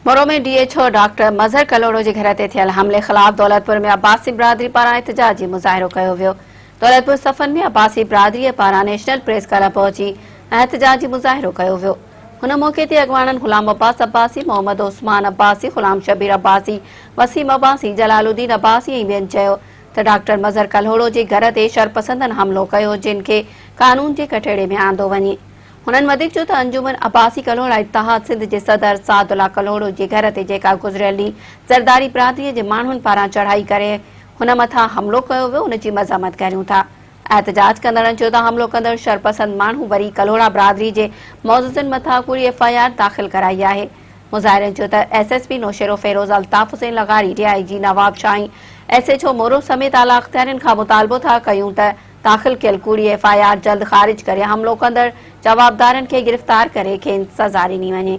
Moro ۾ D H O doctor Mazhar Kalhoro جي گهر تي ٿيل حملي خلاف دولتپور ۾ عباسي برادري پاران احتجاجي مظاهرو ڪيو ويو. دولتپور صفن ۾ عباسي برادري پاران نيشنل پريس ڪلب پهچي احتجاجي مظاهرو ڪيو ويو. هن موقعي تي اڳواڻن غلام عباس عباسي، محمد عثمان عباسي، غلام شبير عباسي، وسيم عباسي، جلال الدين عباسي ۽ ٻين چيو ته ڊاڪٽر مظهر ڪلهوڙو جي گهر تي شرپسندن حملو ڪيو جن کي قانون جي ڪٽهڙي ۾ آندو وڃي. هنن وڌيڪ چيو ته انجمن عباسي ڪلهوڙا اتحاد سنڌ جي صدر سعد الله ڪلهوڙو جي گهر تي جيڪا گذريل ڏينهن زرداري برادري جي ماڻهن پاران چڙهائي ڪري هن مٿان حملو ڪيو ويو ان جي مذمت ڪريون ٿا. احتجاج ڪندڙن چيو ته حملو ڪندڙ شرپسند ماڻهو وري ڪلهوڙا برادري جي معززن مٿان ڪوڙي ايف I R داخل ڪرائي آهي. مظاهرين چيو ته S S P Naushahro Feroze Altaf Hussain لغاري، ڊي I جي Nawabshah ۽ S H O Moro سميت اعليٰ اختيارين کان مطالبو ٿا ڪيون ته داخل ڪيل ڪوڙي ايف I R جلد خارج ڪري حملو ڪندڙ جوابدارن کي گرفتار ڪري کين سزا ڏني وڃي.